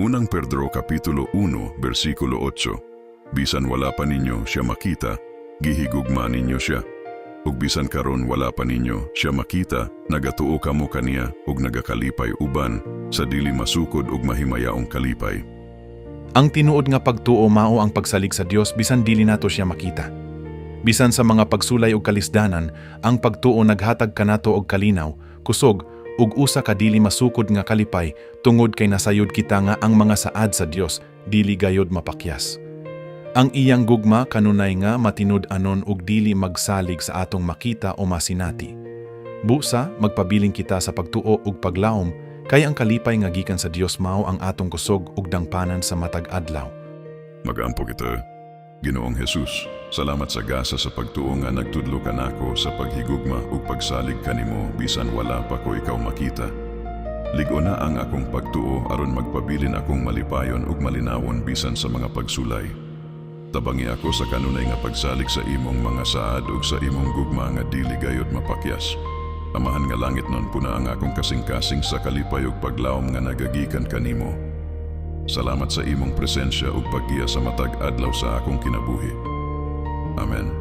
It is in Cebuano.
Unang Pedro Kapitulo 1, versikulo 8. Bisan wala pa ninyo siya makita, gihigugma ninyo siya. Ug bisan karon wala pa ninyo siya makita, nagatuo kamo kaniya ug nagakalipay uban sa dili masukod ug mahimayaong kalipay. Ang tinuod nga pagtuo mao ang pagsalig sa Dios bisan dili nato siya makita. Bisan sa mga pagsulay ug kalisdanan, ang pagtuo naghatag kanato og kalinaw, kusog ug usa ka dili masukod nga kalipay tungod kay nasayod kita nga ang mga saad sa Dios dili gayod mapakyas. Ang iyang gugma kanunay nga matinud-anon ug dili magsalig sa atong makita o masinati. Busa, magpabilin kita sa pagtuo ug paglaom kay ang kalipay nga gikan sa Dios mao ang atong kusog ug dangpanan sa matag adlaw. Magampo kita. Ginoong Jesus, salamat sa gasa sa pagtuo nga nagtudlo kanako sa paghigugma ug pagsalig kanimo bisan wala pa ko ikaw makita. Lig-ona ang akong pagtuo aron magpabilin akong malipayon ug malinawon bisan sa mga pagsulay. Tabangi ako sa kanunay nga pagsalig sa imong mga saad ug sa imong gugma nga dili gayod mapakyas. Amahan nga langitnon, pun-a ang akong kasing-kasing sa kalipay ug paglaom nga nagagikan kanimo. Salamat sa imong presensya ug paggiya sa matag adlaw sa akong kinabuhi. Amen.